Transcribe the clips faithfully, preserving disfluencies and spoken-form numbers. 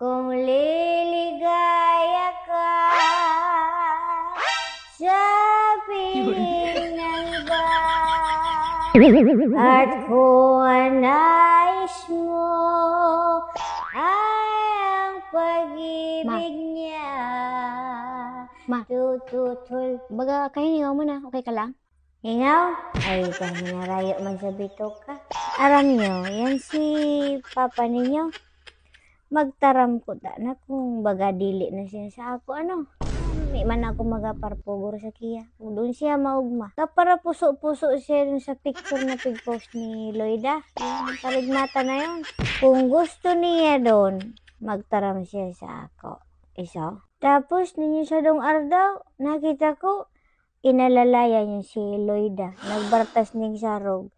Kung liligaya ka sa piling ng iba, at kung ang nais mo ay ang pag-ibig Ma. niya, Ma. tututol. Baga, kahiningaw mo na. Okay ka lang? Hingaw? Ay, kaya narayo man sa bitoka. Aram nyo, yan si papa ninyo. Magtaram ko ta na kung baga dili na siya sa ako, ano. Di man ako magaparpugor sa kiya. Kung doon siya maugma. Kaparapuso-puso siya dun sa picture na pig-post ni Loida. Yung karigmata na yun. Kung gusto niya doon, magtaram siya sa ako. Iso. Tapos, ninyo sa dong ardaw, nakita ko, inalalayan niya si Loida. Nagbartas ning sarog.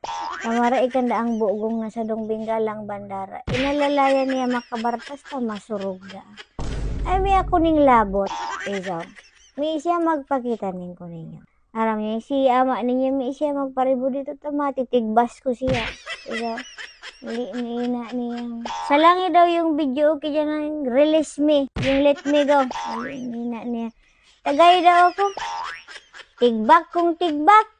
Tamara ikanda ang bugong na sa dong binggalang bandara. Inalalayan niya makabartas ta masurog da. Ay, may ako ning labot. Iso. May siya magpakita ning ko ninyo. Aram niya, si ama ninyo, may siya magparibo dito ta matitigbas ko siya. Iso. Mali ni ina niya. Salangi daw yung video, okay dyan ang release me. Yung let me go. Mali ni ina niya. Tagay daw ako. Tigbak kong tigbak.